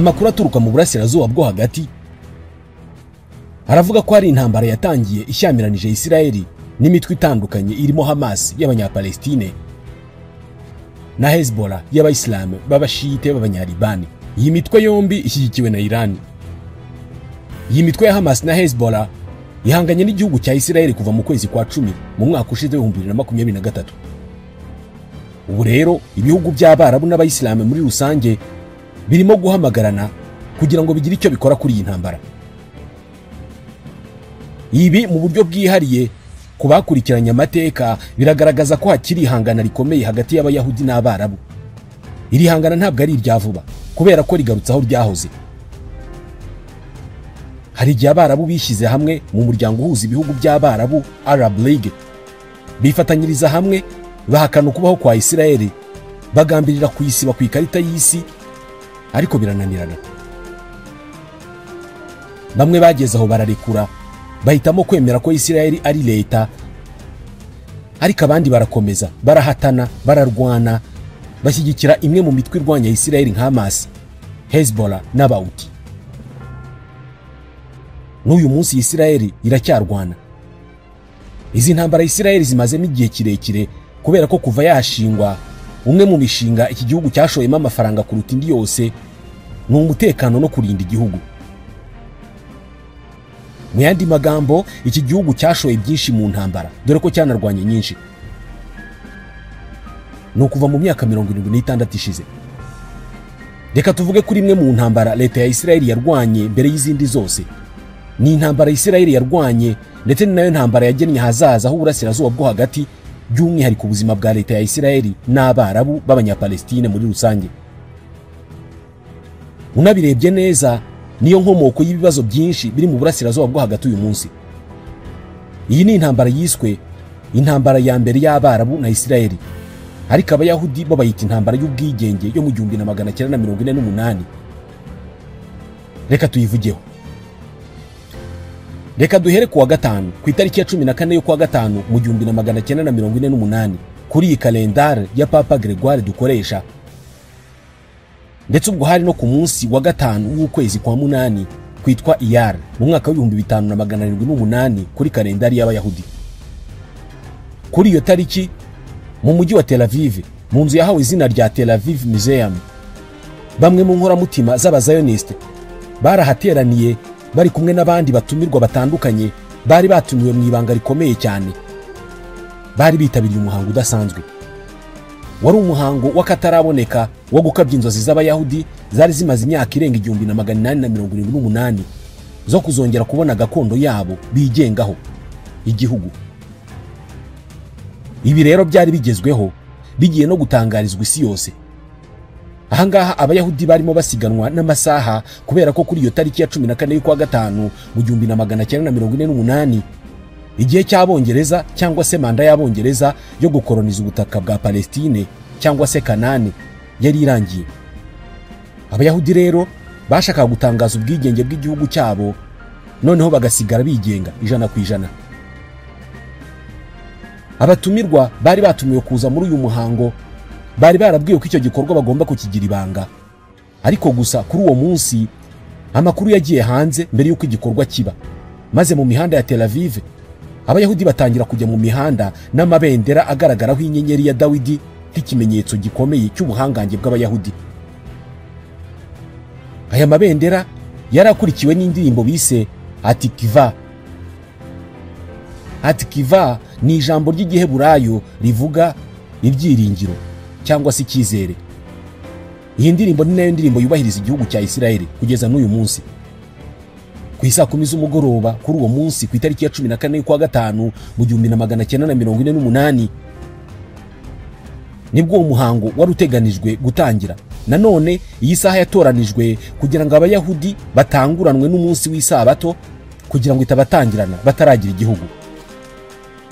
Amakuru aturuka mu burasirazuba bwo hagati aravuga ko hari intambara yatangiye ishyamiranyije Isirayeli n'imitwe itandukanye irimo Hamas y'Abanyapalestine na Hezbollah y'Abayisilamu b'Abashiyite b'Abanyalibani. Iyi mitwe yombi ishyigikiwe na Iran. Iyi mitwe ya Hamas na Hezbollah ihanganye n'igihugu cya Isirayeli kuva mu kwezi kwa 10 mu mwaka ushize 2023. Ubu rero ibihugu by'Abarabu n'Abayisilamu muri rusange birimo guhamagarana kugira ngo bigire icyo bikora kuri iyi ntambara. Ibi mu buryo bwihariye ku bakurikiranye amateka biragaragaza ko hakiri ihangana rikomeye hagati y'Abayahudi n'Abarabu. Iri hangana ntabwo ari irya vuba kubera ko rigarutse aho ryahoze. Hari igihe Abarabu bishyize hamwe mu muryango uhuza ibihugu by'Abarabu, Arab League, bifatanyiriza hamwe bahakana ukubaho kwa Isirayeli, bagambirira kuyisiba ku ikarita y'isi, ariko birananirana. Bamwe bageze aho bararekura, bahitamo kwemera ko Isirayeli ari leta, ariko abandi barakomeza, barahatana, bararwana, bashyigikira imwe mu mitwe irwanya Isirayeli nka Hamas, Hezbollah n'Abawuti. N'uyu munsi Isirayeli iracyarwana. Izi ntambara Isirayeli zimazemo igihe kirekire kubera ko kuva yashingwa, umwe mu mishinga iki gihugu cyashoyemo amafaranga kuruta indi yose ni umutekano no kurinda igihugu. Mu yandi magambo, iki gihugu cyashoye byinshi mu ntambara, dore ko cyanarwanye nyinshi. Ni ukuva mu myaka 76 ishize. Reka tuvuge kuri imwe mu ntambara leta ya Isirayeli yarwanye mbere y'izindi zose. Ni intambara Isirayeli yarwanye ndetse ni nayo ntambara yagennye hazaza h'uburasirazuba bwo hagati, by'umwihariko ubuzima bwa leta ya Isirayeli n'Abarabu b'Abanyapalestine muri rusange. Unabirebye neza, niyo nkomoko y'ibibazo byinshi biri mu burasirazuba bwo hagati uyu munsi. Iyi ni intambara yiswe intambara ya mbere y'Abarabu na Isirayeli, ariko Abayahudi bo bayita intambara y'ubwigenge yo mu 1948. Reka tuyivugeho. Reka duhere kuwa gatanu ku itariki ya 14 yo kuwa gatanu mu 1948 kuri iyi kalendari ya Papa Gregoire dukoresha, ndetse ubwo hari no ku munsi wa gatanu w'ukwezi kwa 8 kwitwa Iyar mu mwaka wa 5708 kuri kalendari y'Abayahudi. Kuri iyo tariki mu mujyi wa Tel Aviv, mu nzu yahawe izina rya Tel Aviv Museum, bamwe mu nkoramutima z'abazayoniste barahateraniye bari kumwe n'abandi batumirwa batandukanye bari batumiwe mu ibanga rikomeye cyane. Bari bitabiriye umuhango udasanzwe. Wari umuhango w'akataraboneka wo gukabya inzozi z'Abayahudi zari zimaze imyaka irenga 1878 zo kuzongera kubona gakondo yabo bigengaho igihugu. Ibi rero byari bigezweho, bigiye no gutangarizwa isi yose. Ahangaha Abayahudi barimo basiganwa n'amasaha kubera ko kuri iyo tariki ya 14 y'ukwa gatanu mu 1948 igihe cy'Abongereza cyangwa se manda y'Abongereza yo gukoloniza ubutaka bwa Palestine cyangwa se Kanani yari irangiye. Abayahudi rero bashakaga gutangaza ubwigenge bw'igihugu cyabo, noneho bagasigara bigenga 100%. Abatumirwa bari batumiwe kuza muri uyu muhango bari barabwiwe ko icyo gikorwa bagomba kukigira ibanga, ariko gusa kuri uwo munsi amakuru yagiye hanze mbere y'uko igikorwa kiba, maze mu mihanda ya Tel Aviv Abayahudi batangira kujya mu mihanda n'amabendera agaragaraho inyenyeri ya Dawidi nk'ikimenyetso gikomeye cy'ubuhangange bw'Abayahudi. Aya mabendera yarakurikiwe n'indirimbo bise Hatikva. Hatikva ni ijambo ry'Igiheburayo rivuga ibyiringiro cyangwa se icyizere. Iyi ndirimbo ni nayo ndirimbo yubahiriza igihugu cya Isirayeli kugeza n'uyu munsi. Ku isaa 10 z'umugoroba kuri uwo munsi ku itariki ya 14 y'ukwa gatanu mu 1948 nibwo uwo muhango wari uteganijwe gutangira. Nanone iyi saha yatoranijwe kugira ngo Abayahudi batanguranwe n'umunsi w'isabato kugira ngo itabatangirana bataragira igihugu.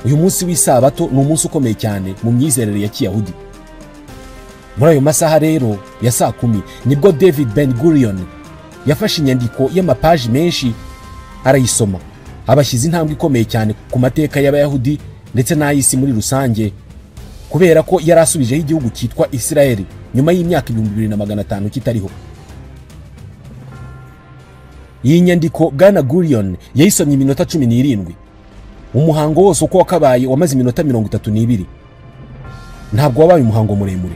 Uyu munsi w'isabato ni umunsi ukomeye cyane mu myizerere ya Kiyahudi. Muri ayo masaha rero ya saa 10 nibwo David Ben Gurion yafashe inyandiko y'amapaji menshi arayisoma, abashyize intambwe ikomeye cyane ku mateka y'Abayahudi ndetse n'ay'isi muri rusange, kubera ko yari asubijeho igihugu cyitwa Isirayeli nyuma y'imyaka 2500 kitariho. Iyi nyandiko Bwana Gurion yayisomye iminota 17. Umuhango wose uko wakabaye wamaze iminota 32. Ntabwo wabaye umuhango muremure.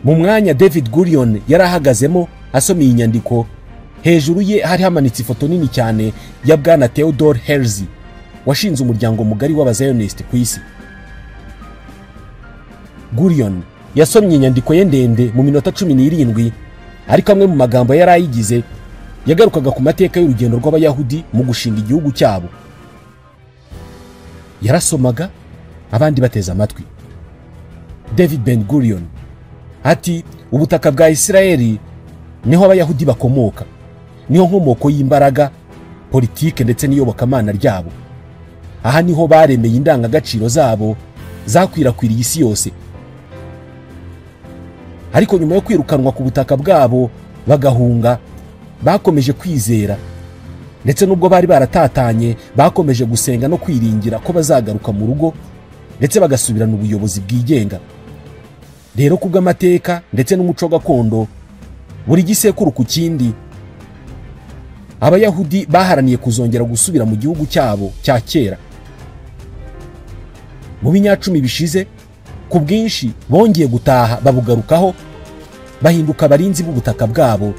Mu mwanya David Gurion yarahagazemo asoma iyi nyandiko, hejuru ye hari hamanitse ifoto nini cyane ya Bwana Theodor Herzl washinze umuryango mugari w'abazionist ku isi. Gurion yasomye inyandiko ye ndende mu minota 17, ariko amwe mu magambo yarayigize yagarukaga ku mateka y'urugendo rw'Abayahudi mu gushinga igihugu cyabo. Yarasomaga abandi bateze amatwi. David Ben Gurion ati ubutaka bwa Isirayeli niho Abayahudi bakomoka, niho nkomoko y'imbaraga, politike ndetse n'iyobokamana ryabo. Aha niho baremeye indangagaciro zabo zakwirakwiriye isi yose. Ariko nyuma yo kwirukanwa ku butaka bwabo bagahunga, bakomeje kwizera, ndetse nubwo bari baratatanye bakomeje gusenga no kwiringira ko bazagaruka mu rugo ndetse bagasubirana ubuyobozi bwigenga. Rero kubw'amateka ndetse n'umuco gakondo, buri gisekuru ku kindi, Abayahudi baharaniye kuzongera gusubira mu gihugu cyabo cya kera. Mu binyacumi bishize, ku bwinshi bongeye gutaha babugarukaho, bahinduka abarinzi b'ubutaka bwabo,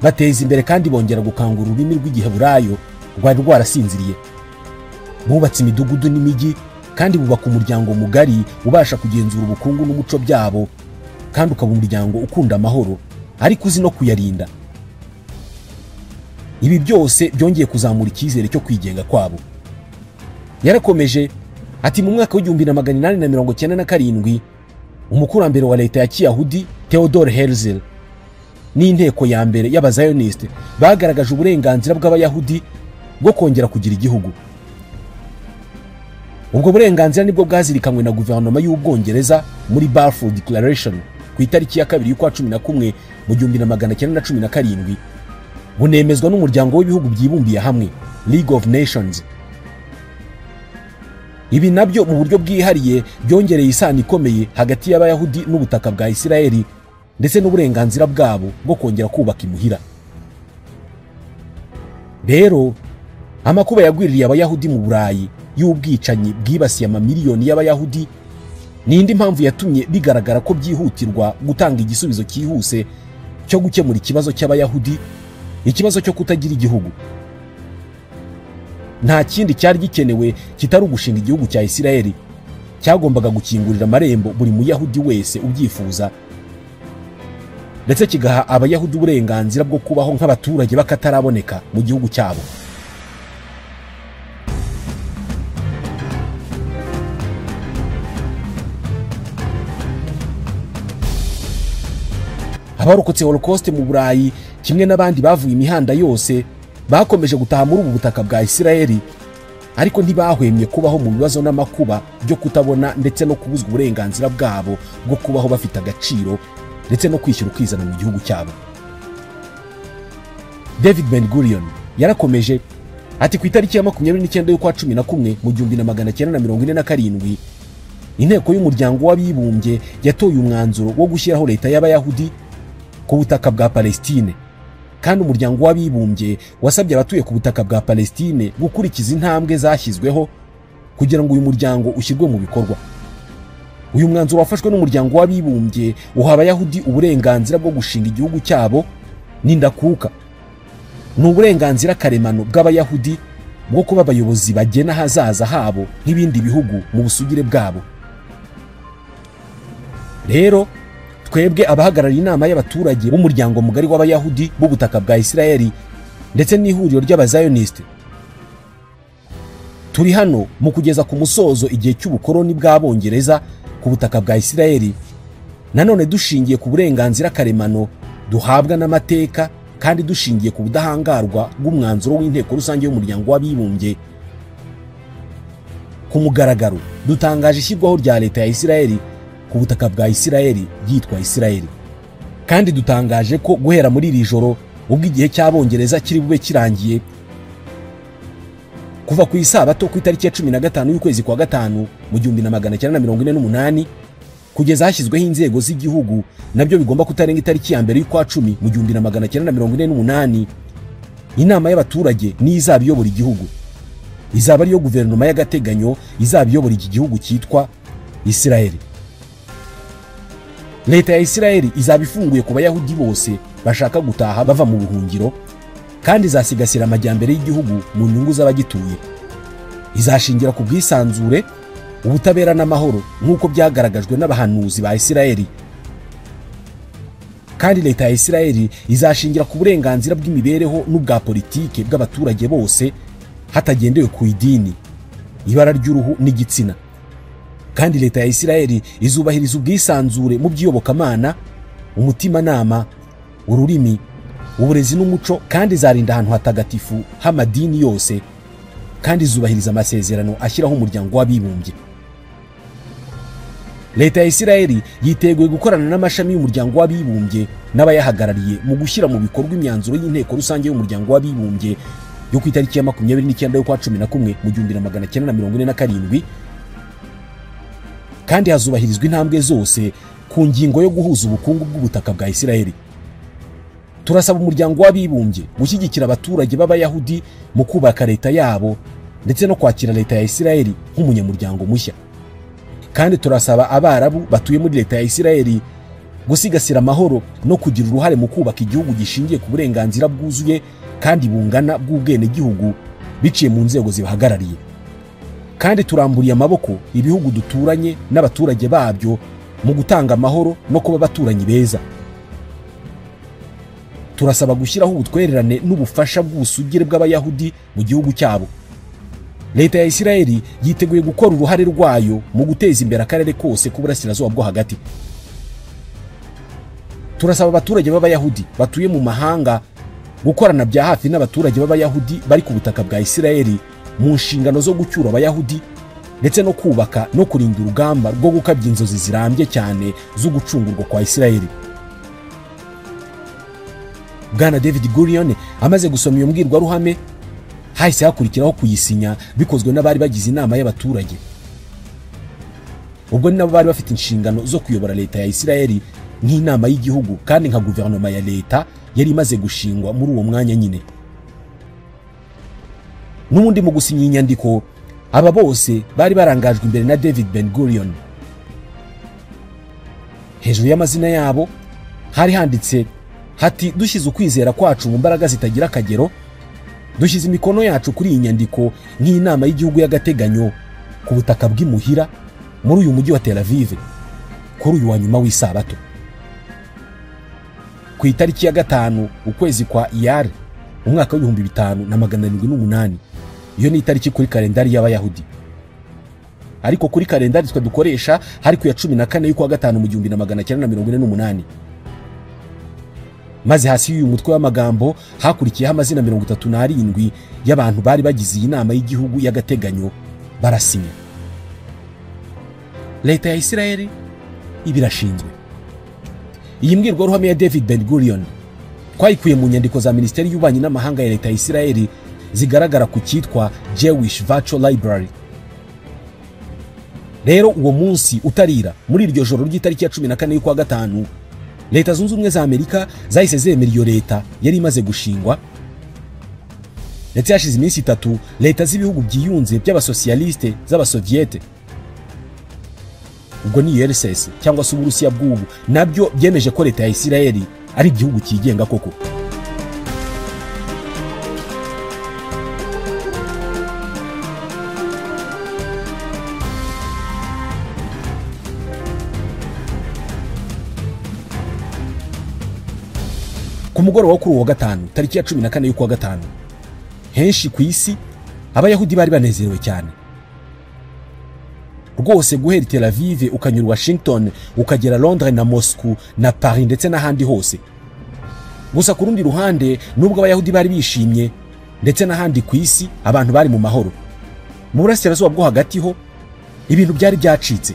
bateza imbere kandi bongera gukangura ururimi rw'Igiheburayo rwari rwarasinziriye. Bubatse imidugudu n'imijyi kandi bubaka umuryango mugari ubasha kugenzura ubukungu n'umuco byabo, kandi ukaba umuryango ukunda amahoro ariko uzi no kuyarinda. Ibi byose byongeye kuzamura icyizere cyo kwigenga kwabo. Yarakomeje ati mu mwaka w'1897 umukurambere wa leta ya Kiyahudi Theodor Herzl n'inteko ya mbere y'abazionist bagaragaje uburenganzira bw'Abayahudi bwo kongera kugira igihugu. Ubwo burenganzira nibwo bwazirikanywe na guverinoma y'Ubwongereza muri Balfour Declaration ku itariki ya 2 y'ukwa 11 mu 1917, bunemezwa n'umuryango w'ibihugu byibumbiye hamwe League of Nations. Ibi nabyo mu buryo bwihariye byongereye isano ikomeye hagati y'Abayahudi n'ubutaka bwa Isirayeli ndetse n'uburenganzira bwabo bwo kongera kubaka imuhira. Rero amakuba yagwiririye Abayahudi mu Burayi y'ubwicanyi bwibasiye amamiliyoni y'Abayahudi ni indi mpamvu yatumye bigaragara ko byihutirwa gutanga igisubizo cyihuse cyo gukemura ikibazo cy'Abayahudi, ikibazo cyo kutagira igihugu. Nta kindi cyari gikenewe kitari ugushinga igihugu cya Isirayeli cyagombaga gukingurira amarembo buri muyahudi wese ubyifuza, ndetse kigaha Abayahudi uburenganzira bwo kubaho nk'abaturage bakataraboneka mu gihugu cyabo. Abarokotse Holocaust mu Burayi kimwe n'abandi bavuye imihanda yose bakomeje gutaha muri ubu butaka bwa Isirayeli, ariko ntibahwemye kubaho mu bibazo n'amakuba byo kutabona ndetse no kubuzwa uburenganzira bwabo bwo kubaho bafite agaciro ndetse no kwishyura ukizana mu gihugu cyabo. David Ben Gurion yarakomeje ati ku itariki ya 29 y'ukwa 11 mu 1947 inteko y'umuryango w'abibumbye yatoye umwanzuro wo gushyiraho leta y'Abayahudi ku butaka bwa Palestine, kandi umuryango w'abibumbye wasabye abatuye ku butaka bwa Palestine gukurikiza intambwe zashyizweho kugira ngo uyu muryango ushyirwe mu bikorwa. Uyu mwanzuro wafashwe n'umuryango w'abibumbye uha Abayahudi uburenganzira bwo gushinga igihugu cyabo n'indakuka. Ni uburenganzira karemano bw'Abayahudi bwo kuba abayobozi bagena hazaza habo nk'ibindi bihugu mu busugire bwabo. Rero twebwe abahagarariye inama y'abaturage b'umuryango mugari w'Abayahudi b'ubutaka bwa Isirayeli ndetse n'ihuriro ry'abazionist, turi hano mu kugeza ku musozo igihe cy'ubukoloni bw'Abongereza ku butaka bwa Isirayeli, nanone dushingiye ku burenganzira karemano duhabwa n'amateka kandi dushingiye ku budahangarwa bw'umwanzuro w'inteko rusange y'umuryango w'abibumbye. Ku mugaragaro dutangaje ishyirwaho rya leta ya Isirayeli ku butaka bwa Isirayeli yitwa Isirayeli, kandi dutangaje ko guhera muri iri joro ubwo igihe cy'Abongereza kiri bube kirangiye, kuva ku isabato ku itariki ya 15 y'ukwezi kwa 5 mu 1948 kugeza hashyizweho inzego z'igihugu, nabyo bigomba kutarenga itariki ya 1 y'ukwa 10 mu 1948, Inama y'abaturage ni izaba iyobora igihugu, izaba ariyo guverinoma y'agateganyo izaba iyobora iki gihugu cyitwa Isirayeli. Leta ya Isirayeli izaba ifunguye ku bayahudi bose bashaka gutaha bava mu buhungiro, kandi izasigasira amajyambere y'igihugu mu nyungu z'abagituye. Izashingira ku bwisanzure, ubutabera n'amahoro nk'uko byagaragajwe n'abahanuzi ba Isirayeli. Kandi leta ya Isirayeli izashingira ku burenganzira bw'imibereho n'ubwa politike bw'abaturage bose hatagendewe ku idini, ibara ry'uruhu n'igitsina. Kandi leta ya Isirayeli izubahiriza ubwisanzure mu by'iyobokamana, umutimanama, ururimi, uburezi n'umuco, kandi izarinda ahantu hatagatifu h'amadini yose, kandi izubahiriza amasezerano ashyiraho umuryango w'abibumbye. Leta ya Isirayeli yiteguye gukorana n'amashami y'umuryango w'abibumbye n'abayahagarariye mu gushyira mu bikorwa imyanzuro y'inteko rusange y'umuryango w'abibumbye yo ku itariki ya 29 y'ukwa 11 mu 1947, kandi hazubahirizwa intambwe zose ku ngingo yo guhuza ubukungu bw'ubutaka bwa Isirayeli. Turasaba umuryango w'abibumbye gushyigikira abaturage b'abayahudi mu kubaka leta yabo ndetse no kwakira leta ya Isirayeli nk'umunyamuryango mushya. Kandi turasaba abarabu batuye muri leta ya Isirayeli gusigasira amahoro no kugira uruhare mu kubaka igihugu gishingiye ku burenganzira bwuzuye kandi bungana bw'ubwenegihugu biciye mu nzego zibahagarariye. Kandi turamburiye amaboko ibihugu duturanye n'abaturage babyo mu gutanga amahoro no kuba abaturanyi beza. Turasaba gushyiraho ubutwererane n'ubufasha bw'ubusugire bw'abayahudi mu gihugu cyabo. Leta ya Isirayeli yiteguye gukora uruhare rwayo mu guteza imbere akarere kose k'uburasirazuba bwo hagati. Turasaba abaturage b'abayahudi batuye mu mahanga gukorana bya hafi n'abaturage b'abayahudi bari ku butaka bwa Isirayeli mu nshingano zo gucyura abayahudi ndetse no kubaka no kurinda urugamba rwo gukabya inzozi zirambye cyane zo gucungurwa kwa Isirayeli. Bwana David Gurion amaze gusoma iyo mbwirwaruhame, hahise hakurikiraho kuyisinya bikozwe n'abari bagize inama y'abaturage. Ubwo ni nabo bari bafite inshingano zo kuyobora leta ya Isirayeli nk'inama y'igihugu kandi nka guverinoma ya leta yari imaze gushingwa muri uwo mwanya nyine. N'ubundi mu gusinya inyandiko, aba bose bari barangajwe imbere na David Ben Gurion. Hejuru y'amazina yabo hari handitse hati: dushyize ukwizera kwacu mu mbaraga zitagira akagero, dushyize imikono yacu kuri iyi nyandiko nk'inama y'igihugu y'agateganyo ku butaka bw'imuhira muri uyu mujyi wa Tel Aviv kuri uyu wa nyuma w'isabato. Ku itariki ya 5 ukwezi kwa Iyar umwaka w'ibihumbi 5708, iyo ni itariki kuri kalendari y'abayahudi, ariko kuri kalendari twe dukoresha hari ku ya 14 y'ukwa 5 mu 1948. Maze hasi y'uyu mutwe w'amagambo hakurikiyeho amazina 37 y'abantu bari bagize iyi nama y'igihugu y'agateganyo barasinya. Leta ya Isirayeli ibirashinzwe. Iyi mbwirwaruhame ya David Ben Gurion twayikuye mu nyandiko za Minisiteri y'Ububanyi n'Amahanga ya Leta ya Isirayeli zigaragara ku cyitwa Jewish Virtual Library. Rero uwo munsi utarira muri iryo joro ry'itariki ya 14 y'ukwa 5, Leta Zunze Ubumwe za Amerika zahise zemera iyo leta yari imaze gushingwa, ndetse hashize iminsi 3 leta z'ibihugu byiyunze by'abasosiyaliste z'abasoviete, ubwo ni URSS cyangwa se Uburusiya bw'ubu, nabyo byemeje ko leta ya Isirayeli ari igihugu cyigenga koko. Ku mugoroba wo kuri uwo gatanu tariki ya 14 y'ukwa 5, henshi ku isi abayahudi bari banezerewe cyane rwose. Guhera Tel Aviv ukanyura Washington ukagera Londres na Moscow na Paris ndetse n'ahandi hose. Gusa ku rundi ruhande, nubwo abayahudi bari bishimye ndetse n'ahandi ku isi abantu bari mu mahoro, mu burasirazuba bwo hagati ho ibintu byari byacitse.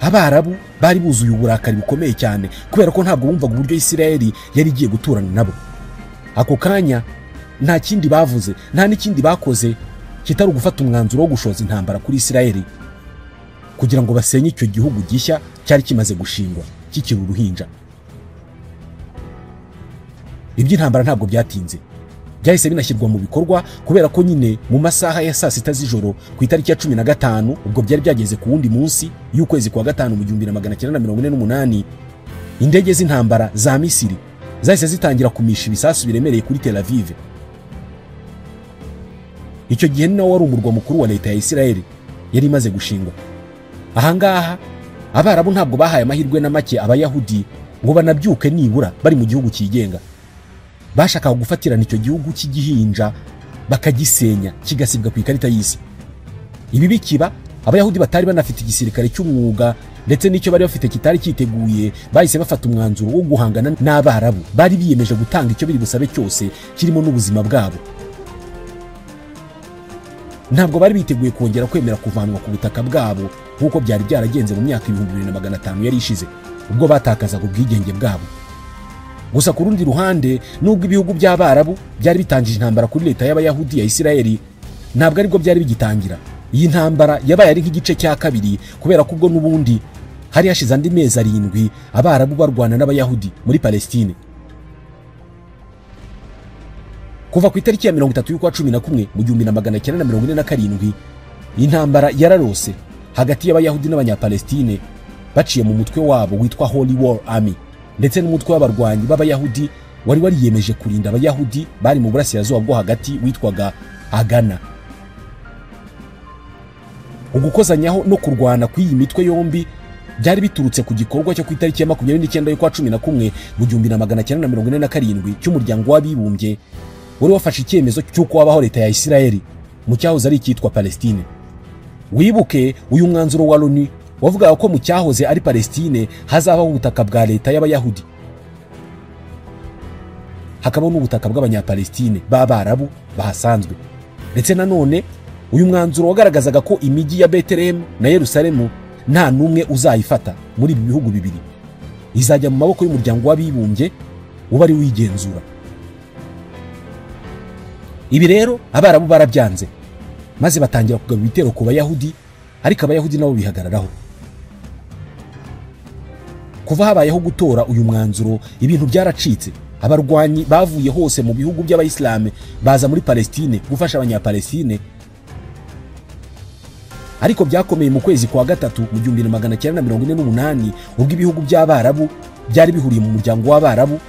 Abarabu bari buzuye uburakari bukomeye cyane kubera ko ntabwo bumvaga uburyo Isirayeli yari igiye guturana nabo. Ako kanya nta kindi bavuze, nta n'ikindi bakoze kitari ugufata umwanzuro wo gushoza intambara kuri Isirayeli kugira ngo basenye icyo gihugu gishya cyari kimaze gushingwa kikiri uruhinja. Iby'intambara ntabwo byatinze, byahise binashyirwa mu bikorwa kubera ko nyine mu masaha ya saa sita z'ijoro ku itariki ya 15, ubwo byari byageze ku wundi munsi y'ukwezi kwa gatanu mu 1948, indege z'intambara za Misiri zahise zitangira kumisha ibisasu biremereye kuri Tel Aviv. Icyo gihe ni nawo wari umurwa mukuru wa leta ya Israel yari imaze gushingwa. Ahangaha Abarabu ntabwo bahaye amahirwe na make Abayahudi ngo banabyuke nibura bari mu gihugu cyigenga. Bashakaga gufatirana icyo gihugu cy'igihinja bakagisenya kigasibwa ku ikarita y'isi. Ibi bikiba, Abayahudi batari banafite igisirikare cy'umwuga ndetse n'icyo bari bafite kitari cyiteguye, bahise bafata umwanzuro wo guhangana n'Abarabu bari biyemeje gutanga icyo biri busabe cyose kirimo n'ubuzima bwabo. Ntabwo bari biteguye kongera kwemera kuvanwa ku butaka bwabo nk'uko byari byaragenze mu myaka 2500 yari ishize ubwo batakazaga ubwigenge bwabo. Gusa ku rundi ruhande, nubwo ibihugu by'Abarabu byari bitangije intambara kuri leta y'Abayahudi ya Isirayeli, ntabwo aribwo byari bigitangira. Iyi ntambara yabaye ari nk'igice cya kabiri kubera ko ubwo n'ubundi hari hashize andi mezi 7 Abarabu barwana n'Abayahudi muri Palestine. Kuva ku itariki ya 30 y'ukwa 11 mu 1947, intambara yararose hagati y'Abayahudi n'Abanyapalestine baciye mu mutwe wabo witwa Holy War Army ndetse n'umutwe w'abarwanyi b'Abayahudi wari wariyemeje kurinda Abayahudi bari mu burasirazuba bwo hagati witwaga Agana. Ugukozanyaho no kurwana kw'iyi mitwe yombi byari biturutse ku gikorwa cyo ku itariki ya 29 y'ukwa 11 mu 1947 cy'umuryango w'abibumbye wari wafashe icyemezo cy'uko wabaho leta ya Isirayeli mu cyahoze ari icyitwa Palestine. Wibuke uyu mwanzuro wa Loni wavugaga ko mu cyahoze ari Palestine hazabaho ubutaka bwa leta y'Abayahudi, hakaba n'ubutaka bw'Abanyapalestine b'Abarabu bahasanzwe. Ndetse nanone uyu mwanzuro wagaragazaga ko imijyi ya Bethlehem na Yerusalemu nta n'umwe uzayifata muri ibi bihugu bibiri, izajya mu maboko y'umuryango w'abibumbye uba ari wigenzura. Ibi rero Abarabu barabyanze maze batangira kugaba ibitero ku Bayahudi, ariko Abayahudi nabo bihagararaho. Kuva habayeho gutora uyu mwanzuro, ibintu byaracitse. Abarwanyi bavuye hose mu bihugu by'Abayisilamu baza muri Palestine gufasha Abanyapalestine, ariko byakomeye mu kwezi kwa gatatu mu 1948 ubwo ibihugu by'Abarabu byari bihuriye mu muryango w'Abarabu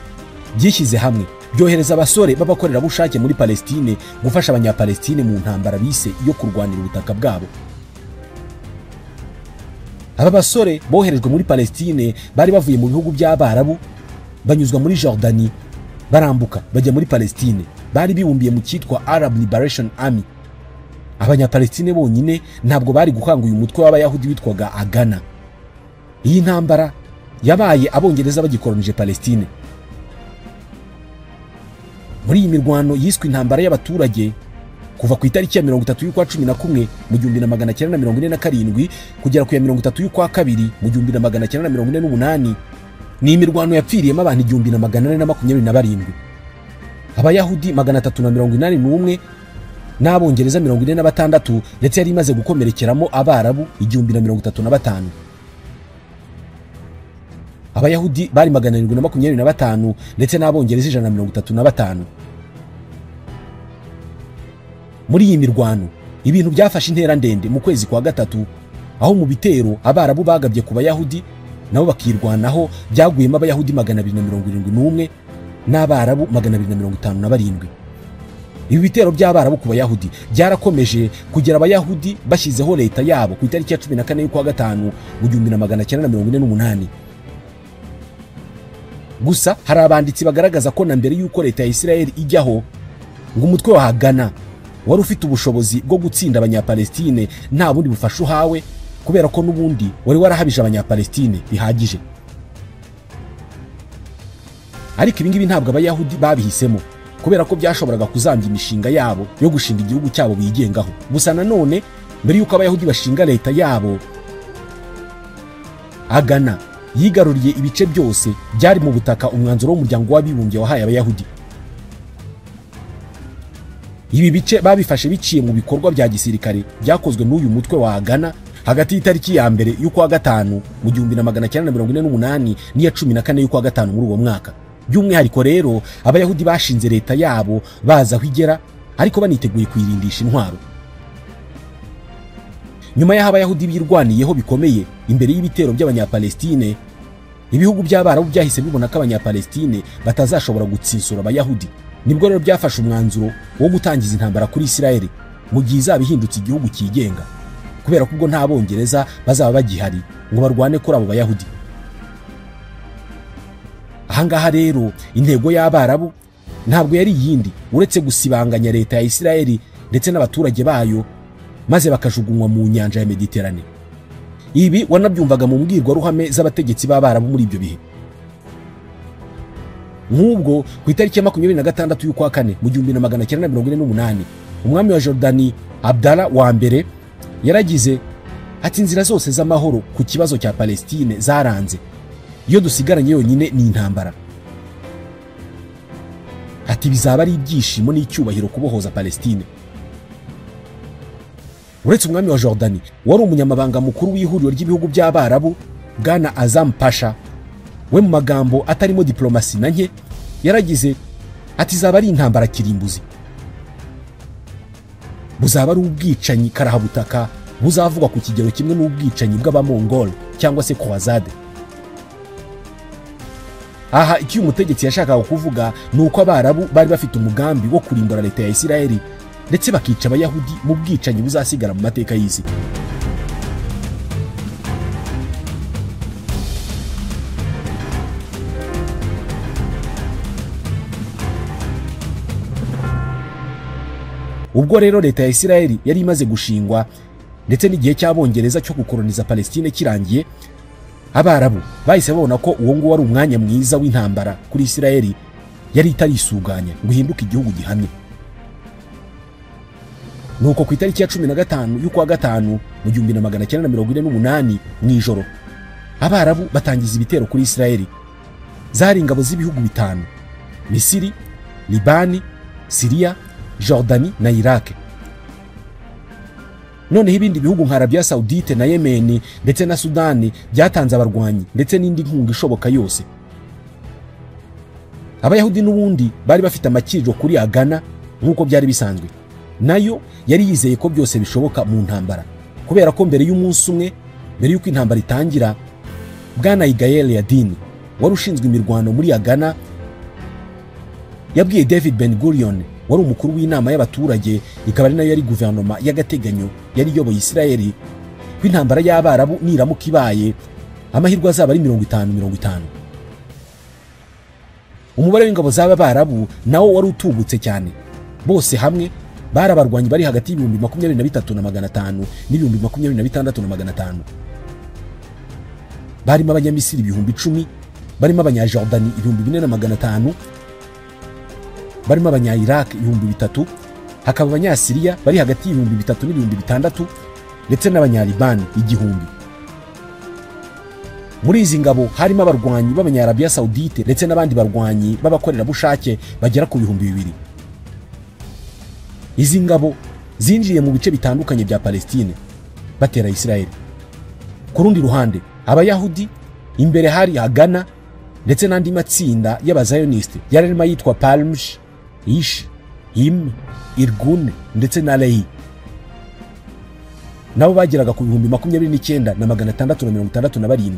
byishyize hamwe byohereza abasore b'abakorerabushake muri Palestine gufasha Abanyapalestine mu ntambara bise yo kurwanira ubutaka bwabo. Aba basore boherejwe muri Palestine bari bavuye mu bihugu by'Abarabu banyuzwa muri Jordanie barambuka bajya muri Palestine. Bari bibumbiye mu cyitwa Arab Liberation Army. Abanyapalestine bonyine ntabwo bari guhanga uyu mutwe w'Abayahudi witwaga Agana. Iyi ntambara yabaye Abongereza bagikoronije Palestine. Muri iyi mirwano yiswe intambara y'abaturage kuva ku itariki ya 30 y'ukwa 11 mu 1947 kugera ku ya 30 y'ukwa 2 mu 1948, ni imirwano yapfiriyemo abantu 1427, Abayahudi 381 n'Abongereza 46, ndetse yari imaze gukomerekeramo Abarabu 1035. Abayahudi bari 725 ndetse n'Abongereza 135. Muri iyi mirwano ibintu byafashe intera ndende mu kwezi kwa gatatu, aho mu bitero Abarabu bagabye ku Bayahudi nabo bakirwanaho byaguyemo Abayahudi 271 n'Abarabu 257. Ibi bitero by'Abarabu ku Bayahudi byarakomeje kugera Abayahudi bashyizeho leta yabo ku itariki ya 14 y'ukwa gatanu mu 1948. Gusa hari abanditsi bagaragaza ko na mbere y'uko leta ya Israel ijyaho ngo umutwe wa Hagana wari ufite ubushobozi bwo gutsinda Abanyapalestine nta bundi bufasha uhawe, kubera ko n'ubundi wari warahabije Abanyapalestine bihagije. Ariko ibi ngibi ntabwo Abayahudi babihisemo kubera ko byashoboraga kuzambya imishinga yabo yo gushinga igihugu cyabo bigengaho. Gusa nanone mbere y'uko Abayahudi bashinga leta yabo, Agana yigaruriye ibice byose byari mu butaka umwanzuro w'umuryango w'abibumbye wahaye Abayahudi. Ibi bice babifashe biciye mu bikorwa bya gisirikare byakozwe n'uyu mutwe wa Agana hagati y'itariki ya mbere y'ukwa gatanu mu 1948 n'iya 14 y'ukwa gatanu muri uwo mwaka. By'umwihariko rero abayahudi bashinze leta yabo baza aho igera, ariko baniteguye kuyirindisha intwaro. Nyuma y'aho abayahudi birwaniyeho bikomeye imbere y'ibitero by'abanyapalestine, ibihugu by'abarabu byahise bibona ko abanyapalestine batazashobora gutsinsura abayahudi. Nibwo rero byafashe umwanzuro wo gutangiza intambara kuri Isirayeli mu gihe izaba ihindutse igihugu cyigenga, kubera ko ubwo nta bongereza bazaba bagihari ngo barwane kuri abo bayahudi. Ahangaha rero intego y'abarabu ntabwo yari yindi uretse gusibanganya leta ya Isirayeli ndetse n'abaturage bayo, maze bakajugunywa mu nyanja ya Mediterane. Ibi wanabyumvaga mu mbwirwaruhame z'abategetsi b'abarabu muri ibyo bihe. Nk'ubwo ku itariki ya 26 y'ukwa kane mu 1948, umwami wa Jordani Abdallah wa mbere yaragize ati: inzira zose z'amahoro ku kibazo cya Palestine zaranze, iyo dusigaranye yonyine ni intambara. Ati bizaba ari ibyishimo n'icyubahiro kubohoza Palestine. Uretse umwami wa Jordani wari umunyamabanga mukuru w'ihuriro ry'ibihugu by'abarabu Bwana Azam Pasha, we mu magambo atarimo diplomasi na nke yaragize ati: zaba ari intambara kirimbuzi, buzaba ari ubwicanyi karahabutaka buzavugwa ku kigero kimwe n'ubwicanyi bw'abamongol cyangwa se croisade. Aha icyo umutegetsi yashakaga kuvuga ni uko abarabu bari bafite umugambi wo kurimbura leta ya Isirayeli ndetse bakica abayahudi mu bwicanyi buzasigara mu mateka y'isi. Ubwo rero leta ya Isirayeli yari imaze gushingwa ndetse n'igihe cy'abongereza cyo gukoloniza Palestine kirangiye, abarabu bahise babona ko uwo nguwo ari umwanya mwiza w'intambara kuri Isirayeli yari itarisuganya ngo ihinduke igihugu gihamye. Nuko ku itariki ya 15 y'ukwa gatanu mu 1948 mu ijoro, abarabu batangiza ibitero kuri Isirayeli. Zari ingabo z'ibihugu bitanu: Misiri, Libani, Syria, Jordani na Iraq. Noneho ibindi bihugu nka Arabia Saudite na Yemen ndetse na Sudani byatanze abarwanyi ndetse n'indi nkunga ishoboka yose. Abayahudi n'ubundi bari bafite amakiriro kuri Agana nk'uko byari bisanzwe. Nayo yari yizeye ko byose bishoboka mu ntambara, kubera ko mbere y'umunsi umwe mbere y'uko intambara itangira, Bwana Yigael Yadin wari ushinzwe imirwano muri Agana yabwiye David Ben Gurion wari umukuru w'inama y'abaturage, ikaba ari nayo yari guverinoma y'agateganyo yari iyoboye Isirayeli, ko intambara y'abarabu niramuka ibaye amahirwe azaba ari 50-50. Umubare w'ingabo z'aba barabu nawo wari utubutse cyane. Bose hamwe bari abarwanyi bari hagati y'ibihumbi 23,500 n'ibihumbi 26,500. Barimo abanyamisiri 10,000, barimo abanyajordani 4,500, barimo abanya-Iraq 3,000, hakaba abanyasiriya bari hagati y'ibihumbi 3 n'ibihumbi 6 ndetse n'abanyalibani 1,000. Muri izi ngabo harimo abarwanyi b'abanya-Arabia Saudite ndetse n'abandi barwanyi b'abakorerabushake bagera ku 2,000. Izi ngabo zinjiye mu bice bitandukanye bya Palestine batera Isirayeli. Ku rundi ruhande abayahudi imbere hari Hagana ndetse n'andi matsinda y'abazayoniste yari arimo yitwa Palmsh, Ish, Him, Irgun ndetse na Lehi. Nabo bageraga ku 29,667.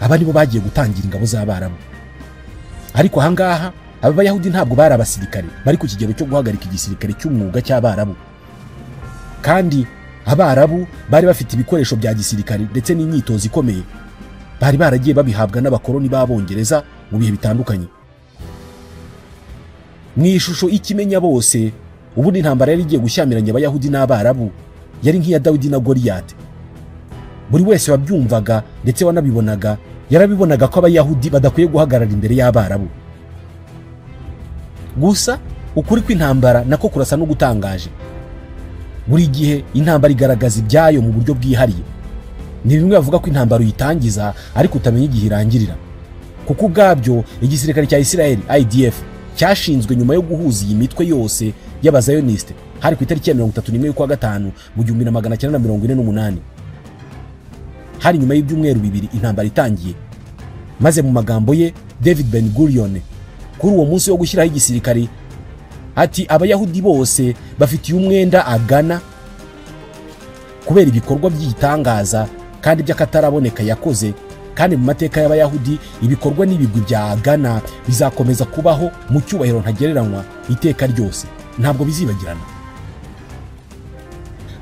Aba nibo bagiye gutangira ingabo z'abarabu. Ariko ahangaha aba bayahudi ntabwo bari abasirikare bari ku kigero cyo guhagarika igisirikare cy'umwuga cy'abarabu. Kandi abarabu bari bafite ibikoresho bya gisirikare ndetse n'imyitozo ikomeye, bari baragiye babihabwa n'abakoloni b'abongereza mu bihe bitandukanye. Mu ishusho ikimenya bose, ubundi intambara yari igiye gushyamiranya abayahudi n'abarabu yari nk'iya Dawidi na Goliyati. Buri wese wabyumvaga ndetse wanabibonaga yarabibonaga ko abayahudi badakwiye guhagarara imbere y'abarabu. Gusa ukuri kw'intambara nako kurasa no gutangaje. Buri gihe intambara igaragaza ibyayo mu buryo bwihariye. Ni bimwe bavuga ko intambara uyitangiza ariko utamenya igihe irangirira. Kuko ubwabyo igisirikare cya Isirayeli IDF cyashinzwe nyuma yo guhuza iyi mitwe yose y'abazayoniste hari ku itariki ya 31 y'ukwa gatanu mu 1948. Hari nyuma y'ibyumweru bibiri intambara itangiye. Maze mu magambo ye David Ben Gurion kuri uwo munsi wo gushyiraho igisirikare ati abayahudi bose bafitiye umwenda agana kubera ibikorwa by'igitangaza kandi by'akataraboneka yakoze, kandi mu mateka y'abayahudi ibikorwa n'ibigwi bya agana bizakomeza kubaho mu cyubahiro ntagereranywa iteka ryose, ntabwo bizibagirana.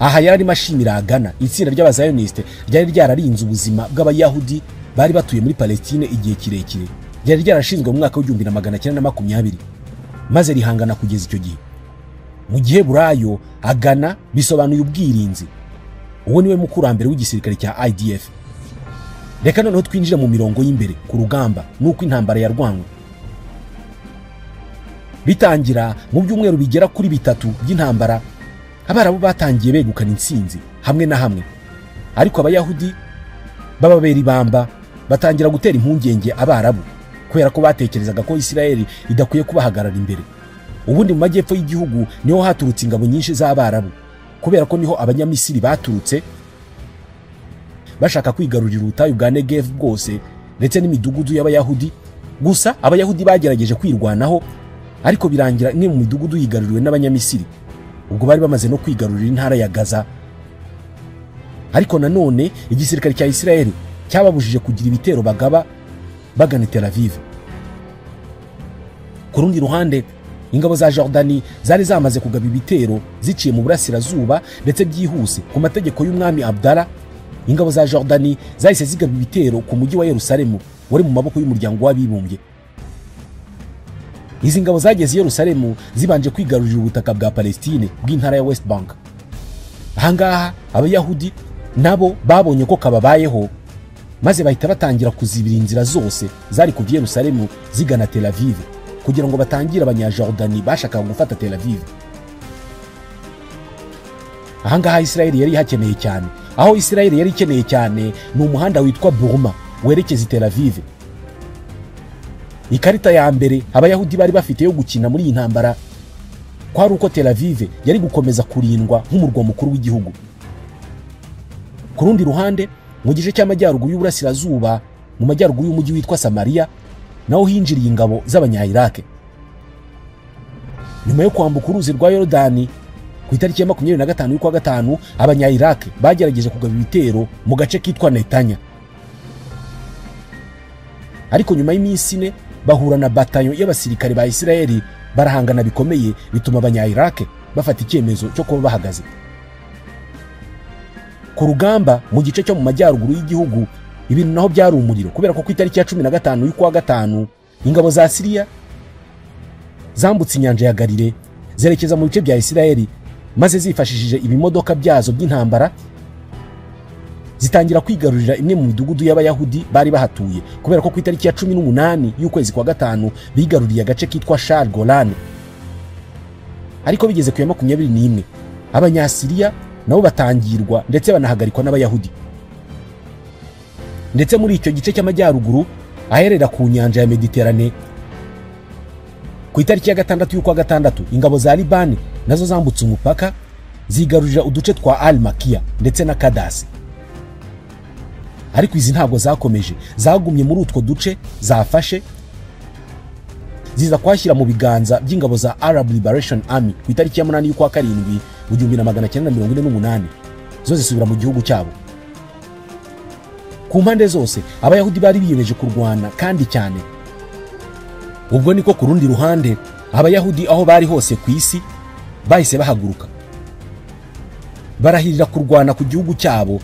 Aha yari mashimira agana itsinda ry'abazayoniste ryari ryararinze ubuzima bw'abayahudi bari batuye muri Palestine igihe kirekire, ryari ryarashinzwe mu mwaka w'1920 maze rihangana kugeza icyo gihe. Mu gihe burayo agana bisobanuye ubwirinzi. Uwo niwe mukurambere w'igisirikare cya IDF. Reka noneho twinjira mu mirongo y'imbere ku rugamba nuko intambara yarwanywe. Bitangira mu byumweru bigera kuri 3 by'intambara, abarabu batangiye begukana intsinzi hamwe na hamwe, ariko abayahudi bababera ibamba batangira gutera impungenge abarabu kubera ko batekerezaga ko Isirayeli idakwiye kubahagarara imbere. Ubundi mu majyepfo y'igihugu niho haturutse ingabo nyinshi z'abarabu kubera ko niho abanyamisiri baturutse bashaka kwigarurira ubutayu bwa Negev bwose ndetse n'imidugudu y'abayahudi. Gusa abayahudi bagerageje kwirwanaho ariko birangira imwe mu midugudu yigaruriwe n'abanyamisiri, ubwo bari bamaze no kwigarurira intara ya Gaza. Ariko nanone igisirikare cya Isirayeli cyababujije kugira ibitero bagaba bagana Tel Aviv. Ku rundi ruhande ingabo za Jordani zari zamaze kugaba ibitero ziciye mu burasirazuba ndetse byihuse ku mategeko y'umwami Abdallah. Ingabo za Jordani zahise zigaba ibitero ku mujyi wa Yerusalemu wari mu maboko y'umuryango w'abibumbye. Izi ngabo zageze Yerusalemu zibanje kwigarurira ubutaka bwa Palestine bw'intara ya West Bank. Ahangaha abayahudi nabo babonye ko kababayeho maze bahita batangira kuzibira inzira zose zari kuva Yerusalemu zigana Tel Aviv kugira ngo batangire abanyajordani bashakaga gufata Tel Aviv. Ahangaha Isirayeli yari hakeneye cyane. Aho Isirayeli yari ikeneye cyane ni umuhanda witwa Burma werekeza Tel Aviv. Ikarita ya mbere abayahudi bari bafite yo gukina muri iyi ntambara kwari uko Tel Aviv yari gukomeza kurindwa nk'umurwa mukuru w'igihugu. Ku rundi ruhande mu gice cy'amajyaruguru y'uburasirazuba mu majyaruguru y'umujyi witwa Samaria naho hinjiriye ingabo z'abanya-Iraq. Nyuma yo kwambuka uruzi rwa Yorodani ku itariki ya 25 y'ukwa gatanu, abanya-Iraq bagerageje kugaba ibitero mu gace kitwa Netanya. Ariko nyuma y'iminsi 4 bahura na batayo y'abasirikare ba Isirayeli barahangana bikomeye, bituma abanya-Iraq bafata icyemezo cyo kuba bahagaze. Ku rugamba mu gice cyo mu majyaruguru y'igihugu ibintu naho byari umuriro kubera ko ku itariki ya 15 y'ukwa gatanu ingabo za Syria zambutse inyanja ya Galile zerekeza mu bice bya Isirayeli maze zifashishije ibimodoka byazo by'intambara zitangira kwigarurira imwe mu midugudu y'abayahudi bari bahatuye kubera ko ku itariki ya 18 y'ukwezi kwa gatanu bigaruriye agace kitwa Shar Golan. Ariko bigeze ku ya 21 abanyasiriya nabo batangirwa ndetse banahagarikwa n'abayahudi. Ndetse muri icyo gice cy'amajyaruguru aherera ku nyanja ya Mediterane ku itariki ya 6 y'ukwa gatandatu ingabo za Libani nazo zambutse umupaka zigarurira uduce twa Al Makia ndetse na Kadasi. Ariko izi ntabwo zakomeje, zagumye muri utwo duce zafashe ziza kwashyira mu biganza by'ingabo za Arab Liberation Army ku itariki ya 8 y'ukwa karindwi mu 1948 zo zisubira mu gihugu cyabo. Ku mpande zose abayahudi bari biyemeje kurwana kandi cyane. Ubwo niko ku rundi ruhande abayahudi aho bari hose ku isi bahise bahaguruka barahirira kurwana ku gihugu cyabo,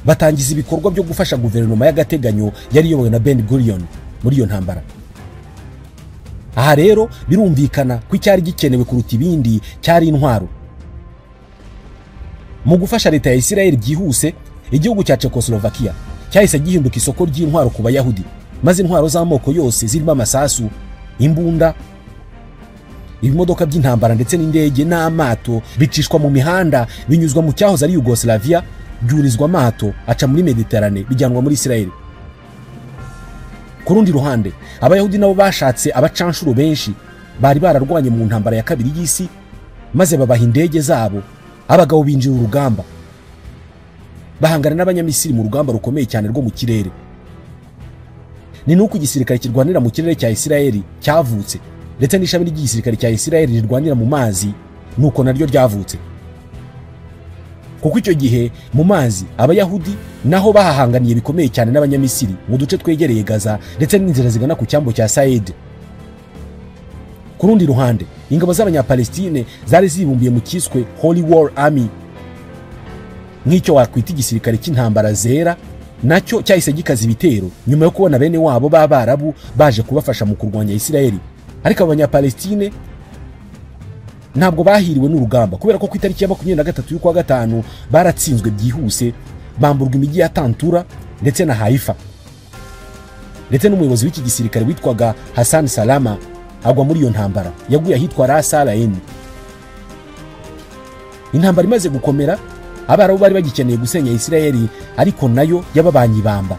batangiza ibikorwa byo gufasha guverinoma y'agateganyo yari iyobowe na Ben Gurion muri iyo ntambara. Aha rero birumvikana ko icyari gikenewe kuruta ibindi cyari intwaro. Mu gufasha leta ya Isirayeli byihuse, igihugu cya Czechoslovakia cyahise gihinduka isoko ry'intwaro ku bayahudi, maze intwaro z'amoko yose zirimo amasasu, imbunda, ibimodoka by'intambara ndetse n'indege n'amato bicishwa mu mihanda binyuzwa mu cyahoze ari Yugoslavia, byurizwa amato aca muri Mediterane bijyanwa muri Isirayeli. Ku rundi ruhande abayahudi nabo bashatse abacanshuro benshi bari bararwanye mu ntambara ya kabiri y'isi, maze babaha indege zabo, abagabo binjira urugamba bahangana n'abanyamisiri mu rugamba rukomeye cyane rwo mu kirere. Ni nuko igisirikare kirwanira mu kirere cya Isirayeli cyavutse, ndetse n'ishami ry'igisirikare cya Isirayeli rirwanira mu mazi nuko naryo ryavutse. Kuko icyo gihe mu mazi Abayahudi naho bahahanganiye bikomeye cyane n'Abanyamisiri mu duce twegereye Gaza ndetse n'inzira zigana ku cyambo cya Said. Ku rundi ruhande, ingabo z'Abanyapalestine zari zibumbiye mu kiswe Holy War Army, nk'icyo wakwita igisirikare cy'intambara zera, nacyo cyahise gikaza ibitero nyuma yo kubona bene wabo b'Abarabu baje kubafasha mu kurwanya Isirayeli. Ariko Abanyapalestine ntabwo bahiriwe n'urugamba, kubera ko ku itariki ya 23 y'ukwa gatanu baratsinzwe byihuse, bamburwa imijyi ya Tantura ndetse na Haifa. Ndetse n'umuyobozi w'iki gisirikare witwaga Hassan Salama agwa muri iyo ntambara, yaguye ahitwa Ras Al Ain. Intambara imaze gukomera, Abarabu bari bagikeneye gusenya Isirayeli, ariko nayo yababanye ibamba.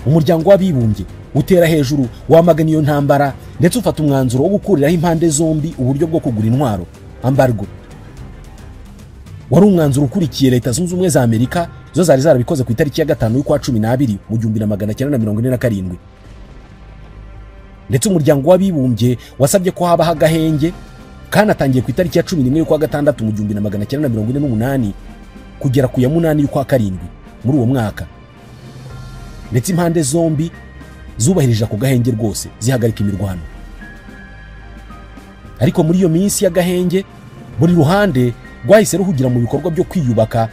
Umuryango w'Abibumbye utera hejuru wamagana iyo ntambara, ndetse ufata umwanzuro wo gukuriraho impande zombi uburyo bwo kugura intwaro, embargo. Wari umwanzuro ukurikiye Leta Zunze Ubumwe za Amerika, zo zari zarabikoze ku itariki ya 5 y'ukwa 12 mu 1947. Ndetse umuryango w'Abibumbye wasabye ko habaho agahenge kanatangiye ku itariki ya 11 y'ukwa gatandatu mu 1948 kugera ku ya 8 y'ukwa karindwi muri uwo mwaka. Ndetse impande zombi zubahirije ako gahenge rwose, zihagarika imirwano. Ariko muri iyo minsi y'agahenge, buri ruhande rwahise ruhugira mu bikorwa byo kwiyubaka.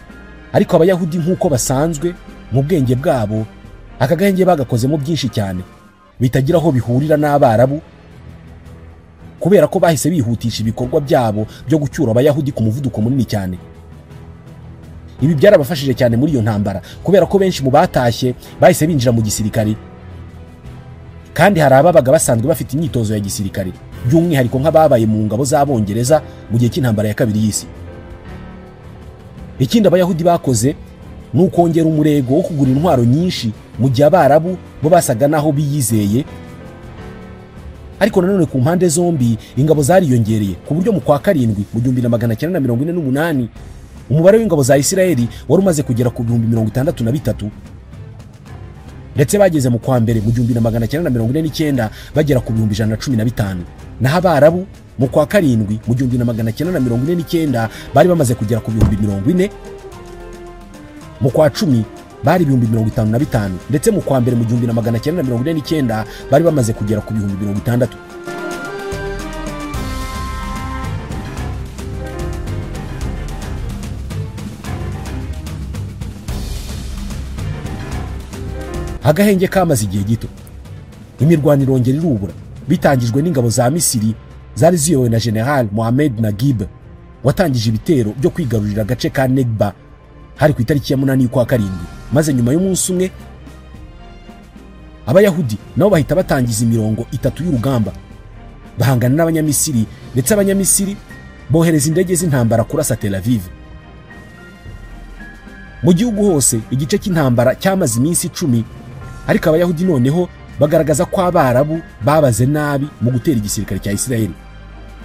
Ariko Abayahudi nk'uko basanzwe mu bwenge bwabo, aka gahenge bagakozemo byinshi cyane bitagira aho bihurira n'Abarabu, kubera ko bahise bihutisha ibikorwa byabo byo gucyura Abayahudi ku muvuduko munini cyane. Ibi byarabafashije cyane muri iyo ntambara, kubera ko benshi mu batashye bahise binjira mu gisirikare, kandi hari ababaga basanzwe bafite imyitozo ya gisirikare, by'umwihariko nk'ababaye mu ngabo z'Abongereza mu gihe cy'intambara ya kabiri y'isi. Ikindi Abayahudi bakoze ni ukongera umurego wo kugura intwaro nyinshi, mu gihe Abarabu bo basaga naho biyizeye. Ariko nanone ku mpande zombi ingabo zariyongereye, ku buryo mu kwa karindwi mu 1948 umubare w'ingabo za Isirayeli wari umaze kugera ku 63,000, ndetse bageze mu kwa mbere mu 1949 bagera ku 115,000. Naho Abarabu mu kwa karindwi mu 1949 bari bamaze kugera ku 40,000, mu kwa 10 bari 55,000, ndetse mu kwa mbere mu 1949 bari bamaze kugera ku 60,000. Agahenge kamaze igihe gito, imirwano irongera irubura, bitangijwe n'ingabo za Misiri zari ziyobowe na General Mohamed Naguib, watangije ibitero byo kwigarurira agace ka Negba hari ku itariki ya 8 y'ukwa karindwi. Maze nyuma y'umunsi umwe Abayahudi nabo bahita batangiza imirongo itatu y'urugamba, bahangana n'Abanyamisiri, ndetse Abanyamisiri bohereza indege z'intambara kurasa Tel Aviv. Mu gihugu hose igice cy'intambara cyamaze iminsi 10, ariko Abayahudi noneho bagaragaza ko Abarabu babaze nabi mu gutera igisirikare cya Isirayeli,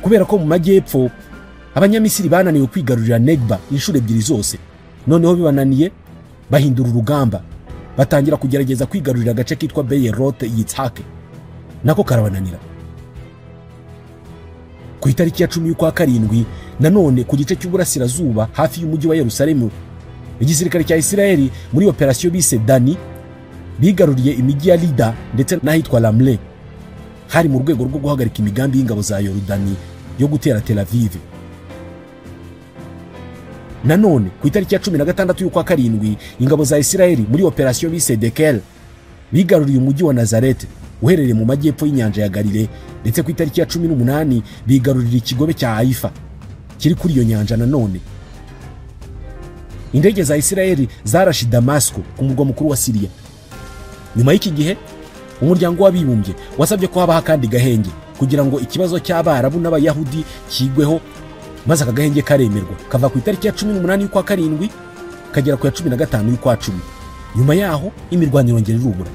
kubera ko mu majyepfo Abanyamisiri bananiwe kwigarurira Negba inshuro ebyiri zose. Noneho bibananiye bahindura urugamba, batangira kugerageza kwigarurira agace kitwa Beerot Yitzhak, nako karabananira. Ku itariki ya 10 y'ukwa karindwi, nanone ku gice cy'uburasirazuba hafi y'umujyi wa Yerusalemu, igisirikare cya Isirayeli muri operasiyo bise Dani bigaruriye imijyi ya Lida ndetse n'ahitwa Ramle, hari mu rwego rwo guhagarika imigambi y'ingabo za Yorodani yo gutera Tel Aviv. Nanone ku itariki ya 16 y'ukwa karindwi, ingabo za Isirayeli muri operasiyo bise Dekel bigaruriye umujyi wa Nazareth uherereye mu majyepfo y'inyanja ya Galile, ndetse ku itariki ya 18 bigarurira ikigobe cya Haifa kiri kuri iyo nyanja. Nanone indege za Isirayeli zarashe Damasco ku murwa mukuru wa Syria. Nyuma y'iki gihe umuryango w'Abibumbye wasabye ko habaho akandi gahenge kugira ngo ikibazo cy'Abarabu n'Abayahudi kigweho, maze aka gahenge karemerwa kava ku itariki ya 18 y'ukwa karindwi kagera ku ya 15 y'ukwa 10. Nyuma yaho imirwano irongera irubura.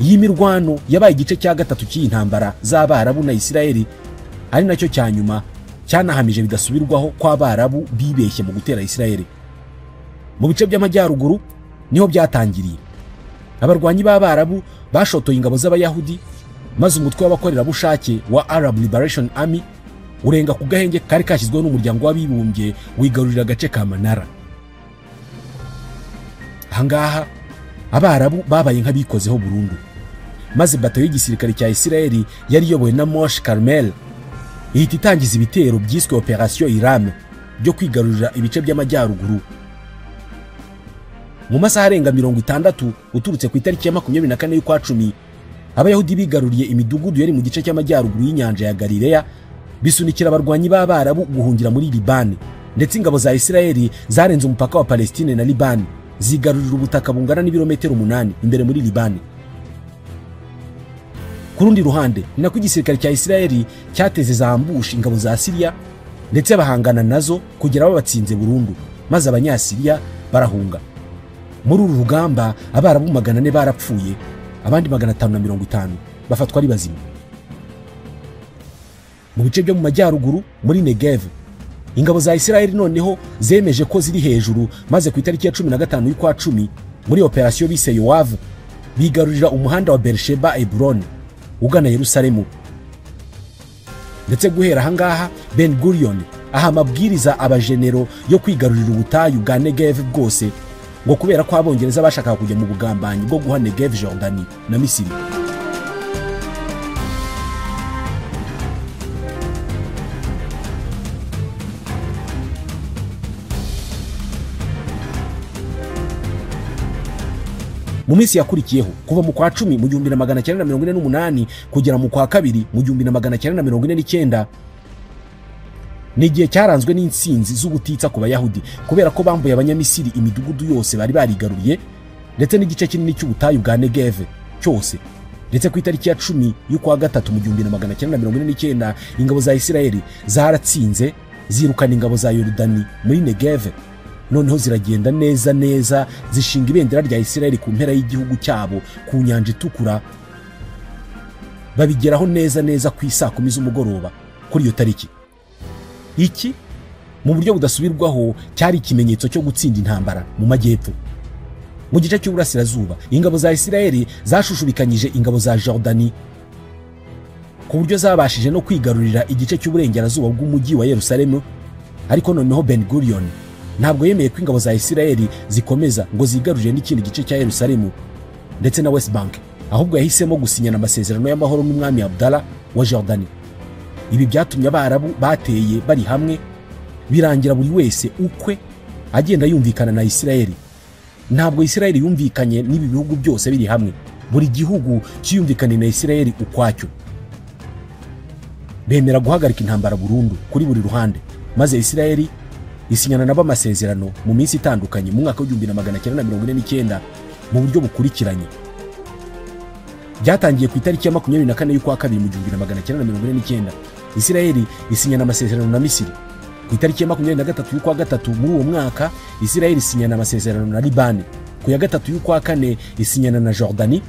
Iyi mirwano yabaye igice cya gatatu cy'iyi ntambara z'Abarabu na Isirayeli, ari nacyo cya nyuma cyanahamije bidasubirwaho ko Abarabu bibeshye mu gutera Isirayeli. Mu bice by'amajyaruguru niho byatangiriye. Abarwanyi b'Abarabu bashotoye ingabo z'Abayahudi, maze umutwe w'abakorerabushake wa Arab Liberation Army urenga ku gahenge kari kashyizweho n'umuryango w'abibumbye, wigarurira agace ka Manara. Ahangaha Abarabu babaye nk'abikozeho burundu, maze bato y'igisirikare cya Isirayeli yari iyobowe na Moshe Carmel ihita itangiza ibitero byiswe Operation Iram byo kwigarurira ibice by'amajyaruguru. Mu masaha arenga 60 uturutse ku itariki ya 24 y'ukwa 10, Abayahudi bigaruriye imidugudu yari mu gice cy'amajyaruguru y'inyanja ya Galileya, bisunikira abarwanyi b'Abarabu guhungira muri Libani. Ndetse ingabo za Isirayeli zarenze umupaka wa Palestine na Libani, zigarurira ubutaka bungana n'ibirometero 8 imbere muri Libani. Ku rundi ruhande, ni nako igisirikare cya Isirayeli cyateze za ambush ingabo za Siriya, ndetse bahangana nazo kugera babatsinze burundu, maze Abanyasiriya barahunga. Muri uru rugamba Abarabu 400 barapfuye, abandi 550 bafatwa ari bazima. Mu bice byo mu majyaruguru muri Negev, ingabo za Isirayeli noneho zemeje ko ziri hejuru, maze ku itariki ya 15 y'ukwa 10 muri operation bise Yoav bigarurira umuhanda wa Beersheba Hebron ugana Yerusalemu. Ndetse guhera ahangaha Ben Gurion aha amabwiriza abajenero yo kwigarurira ubutayu bwa Negev bwose, ngo kubera ko Abongereza bashakaga kujya mu bugambanyi bwo guha Negev Jordani na Misiri. Mu minsi yakurikiyeho, kuva mu kwa 10 mu 1948 kugera mu kwa 2 mu 1949, ni igihe cyaranzwe n'intsinzi z'ubutitsa ku Bayahudi, kubera ko bambuye Abanyamisiri imidugudu yose bari barigaruriye, ndetse n'igice kinini cy'ubutayu bwa Negev cyose. Ndetse ku itariki ya 10 y'ukwa 3 mu 1949, ingabo za Isirayeli zaratsinze, zirukana ingabo za Yorodani muri Negev. Noneho ziragenda neza neza zishinga ibendera rya Isirayeli ku mpera y'igihugu cyabo ku nyanja itukura, babigeraho neza neza ku isaa 10 z'umugoroba kuri iyo tariki. Iki mu buryo budasubirwaho cyari ikimenyetso cyo gutsinda intambara mu majyepfo. Mu gice cy'uburasirazuba, ingabo za Isirayeli zashushubikanyije ingabo za Jordani ku buryo zabashije no kwigarurira igice cy'uburengerazuba bw'umujyi wa Yerusalemu. Ariko noneho Ben Gurion ntabwo yemeye ko ingabo za Isirayeli zikomeza ngo zigarurire n'ikindi gice cya Yerusalemu ndetse na West Bank, ahubwo yahisemo gusinyana amasezerano y'amahoro n'umwami Abdallah wa Jordani. Ibi byatumye Abarabu bateye bari hamwe, birangira buri wese ukwe agenda yumvikana na Isirayeli. Ntabwo Isirayeli yumvikanye n'ibi bihugu byose biri hamwe, buri gihugu cyiyumvikanye na Isirayeli ukwacyo. Bemera guhagarika intambara burundu kuri buri ruhande, maze Isirayeli isinyana nabo amasezerano mu minsi itandukanye mu mwaka wa 1949 mu buryo bukurikiranye. Byatangiye ku itariki ya 24 y'ukwa 2 mu 1949, Isirayeli isinyana amasezerano na Misiri. Ku itariki ya 23 y'ukwa 3 muri uwo mwaka, Isirayeli isinyana amasezerano na Libani. Ku ya 3 y'ukwa 4 isinyana na Jordani.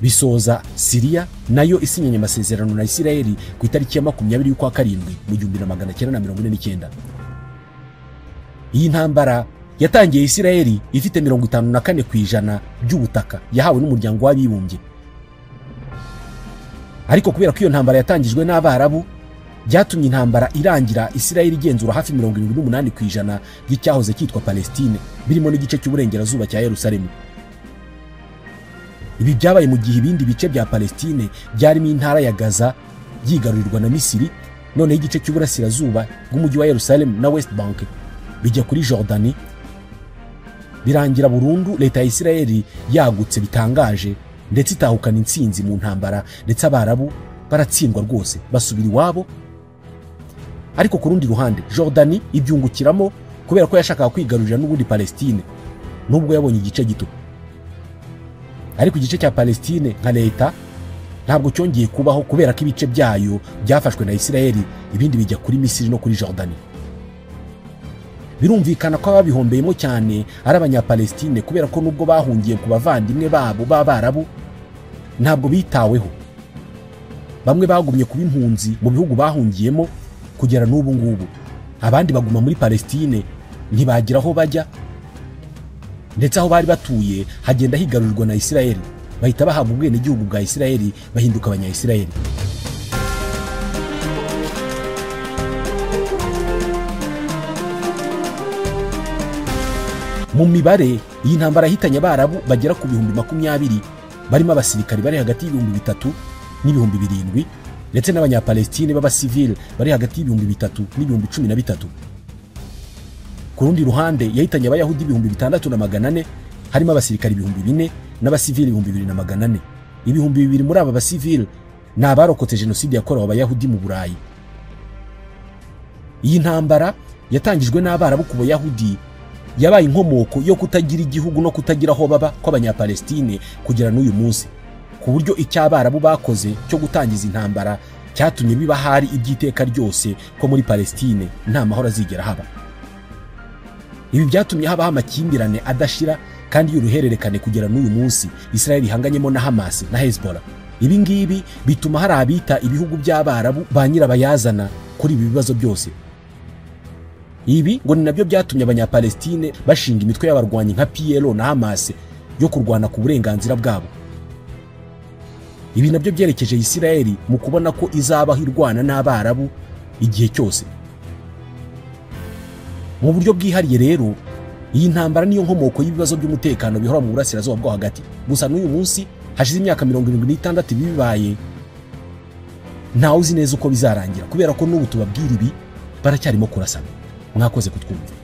Bisoza Siriya nayo isinyanye amasezerano na Isirayeli ku itariki ya 20 y'ukwa 7 mu 1949. Iyi ntambara yatangiye Isirayeli ifite 54% by'ubutaka yahawe n'umuryango w'abibumbye. Ariko kubera ko iyo ntambara yatangijwe n'Abarabu, byatumye intambara irangira Isirayeli igenzura hafi 78% y'icyahoze cyitwa Palestine, birimo n'igice cy'uburengerazuba cya Yerusalemu. Ibi byabaye mu gihe ibindi bice bya Palestine byarimo intara ya Gaza byigarurirwa na Misiri, noneho igice cy'uburasirazuba bw'umujyi wa Yerusalemu na West Bank bijya kuri Jordani. Birangira burundu leta ya Isirayeli yagutse bitangaje, ndetse itahukana intsinzi mu ntambara, ndetse Abarabu baratsindwa rwose basubira iwabo. Ariko ku rundi ruhande Jordani ibyungukiramo kubera ko yashakaga kwigarurira n'ubundi Palestine, nubwo yabonye igice gito. Ariko igice cya Palestine nka leta ntabwo cyongeye kubaho kubera ko ibice byayo byafashwe na Isirayeli, ibindi bijya kuri Misiri no kuri Jordani. Birumvikana ko ababihombeyemo cyane ari Abanyapalestine, kubera ko nubwo bahungiye ku bavandimwe babo b'Abarabu ntabwo bitaweho. Bamwe bagumye kuba impunzi mu bihugu bahungiyemo kugera n'ubu ngubu, abandi baguma muri Palestine ntibagira aho bajya. Ndetse aho bari batuye hagenda higarurirwa na Isirayeli, bahita bahabwa ubwenegihugu bwa Isirayeli, bahinduka abanya-Isirayeli. Mu mibare iyi ntambara yahitanye Abarabu bagera ku 20,000, barimo abasirikari bari hagati y'3,000 n'7,000, ndetse n'abanyapalestine b'abasivile bari hagati y'3,000 n'13,000. Ku rundi ruhande yahitanye Abayahudi 6,400, harimo abasirikari 4,000 n'abasivile 2,400. 2,000 muri aba basivile ni abarokotse jenoside yakorewe Abayahudi mu Burayi. Iyi ntambara yatangijwe n'Abarabu ku Bayahudi yabaye inkomoko yo kutagira igihugu no kutagira aho baba kw'abanyapalestine kugera n'uyu munsi, ku buryo icyo Abarabu bakoze cyo gutangiza intambara cyatumye biba hari iby'iteka ryose ko muri Palestine nta mahoro azigera haba. Ibi byatumye habaho amakimbirane adashira kandi y'uruhererekane kugera n'uyu munsi Israel ihanganyemo na Hamas na Hezbollah. Ibi ngibi bituma hari abita ibihugu by'Abarabu ba nyirabayazana kuri ibi bibazo byose. Ibi ngo ni nabyo byatumye abanyapalestine bashinga imitwe y'abarwanyi nka PLO na Hamas yo kurwana ku burenganzira bwabo. Ibi nabyo byerekeje Isirayeli mu kubona ko izabaho irwana n'Abarabu igihe cyose. Mu buryo bwihariye rero, iyi ntambara niyo nkomoko y'ibibazo by'umutekano bihora mu burasirazuba bwo hagati. Gusa n'uyu munsi hashize imyaka 76 bibaye, ntawe uzi neza uko bizarangira, kubera ko n'ubu tubabwira ibi baracyarimo kurasana. Mwakoze kutwumva.